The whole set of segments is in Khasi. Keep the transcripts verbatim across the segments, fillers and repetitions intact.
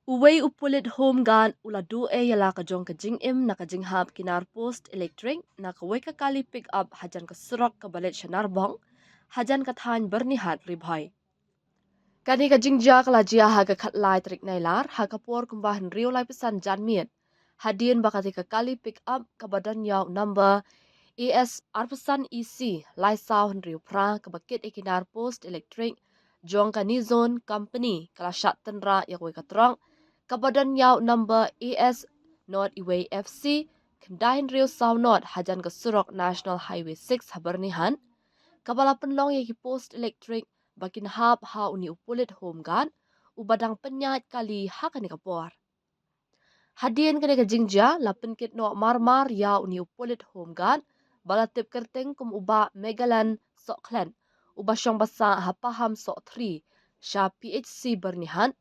Uwei u pulit Home Guard u la duh ei ïa la ka jong ka jingim na ka jinghap ki nar post elektrik na kawei ka kali pick up hajan ka surok kaba leit sha Narbong, hajan ka thaiñ Byrnihat, Ri Bhoi. Kane ka jingjia ka la jia ha ka khatlai tarik Nailar, ha ka por kumba hynriew laiphew san janmiet, hadien ba kata ka kali pick up kaba don ïa u number A S arphew san E C lai saw hynriew phra kaba kit ïa ki nar post elektrik jong ka Nizon Company ka la shah tynrah ïa kawei ka trok kaba don ïa u number A S nought uwei F C khyndai hynriew saw nought hajan ka surok National Highway six ha Byrnihat, kaba la pynlong ïa ki post elektrik ba kin hap ha une u pulit Home Guard uba dang pynïaid kali ha kane ka por. Hadien kane ka jingjia la pynkit noh marmar ïa une u pulit Home Guard ba la tip kyrteng kum u Bah Megalan Sohkhlet, uba shong ba sah ha Paham Soh Three sha P H C Byrnihat,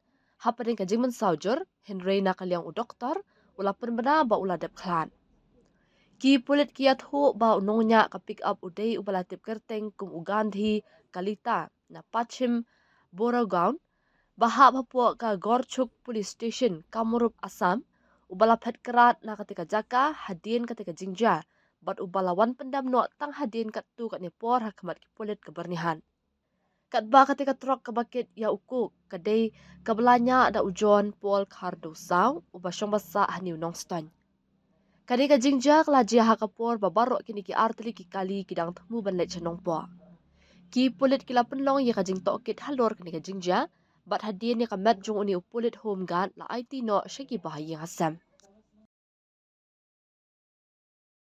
hapdeng ka jingmynsaw jur, hynrei na ka liang u doktor u la pynbna ba u la dep khlad. Ki pulit ki ïathuh ba u nongñiah ka pick up u dei uba la tip kyrteng kum u Gandhi Kalita na Pachim Boragaon, ba hap hapoh ka Gorchuk Police Station, Kamrup, Assam, uba la phet krad na kata ka jaka hadien kata ka jingjia, bad uba la wan pyndam noh tang hadien katto katne por ha khmat ki pulit ka Byrnihat. Katba kata ka trok kaba kit ïa u coke ka dei kaba la ñiah da u John Paul Khardosaw, uba shong ba sah ha New Nongstoiñ. Kane ka jingjia ka la jia ha ka por ba baroh kine ki artylli ki kali ki dang thmu ban leit sha Nongpoh. Ki pulit ki la pynlong ïa ka jingtohkit halor kane ka jingjia, bad hadien ïa ka met jong une u pulit Home Guard la aiti noh sha ki bahaïing hasem.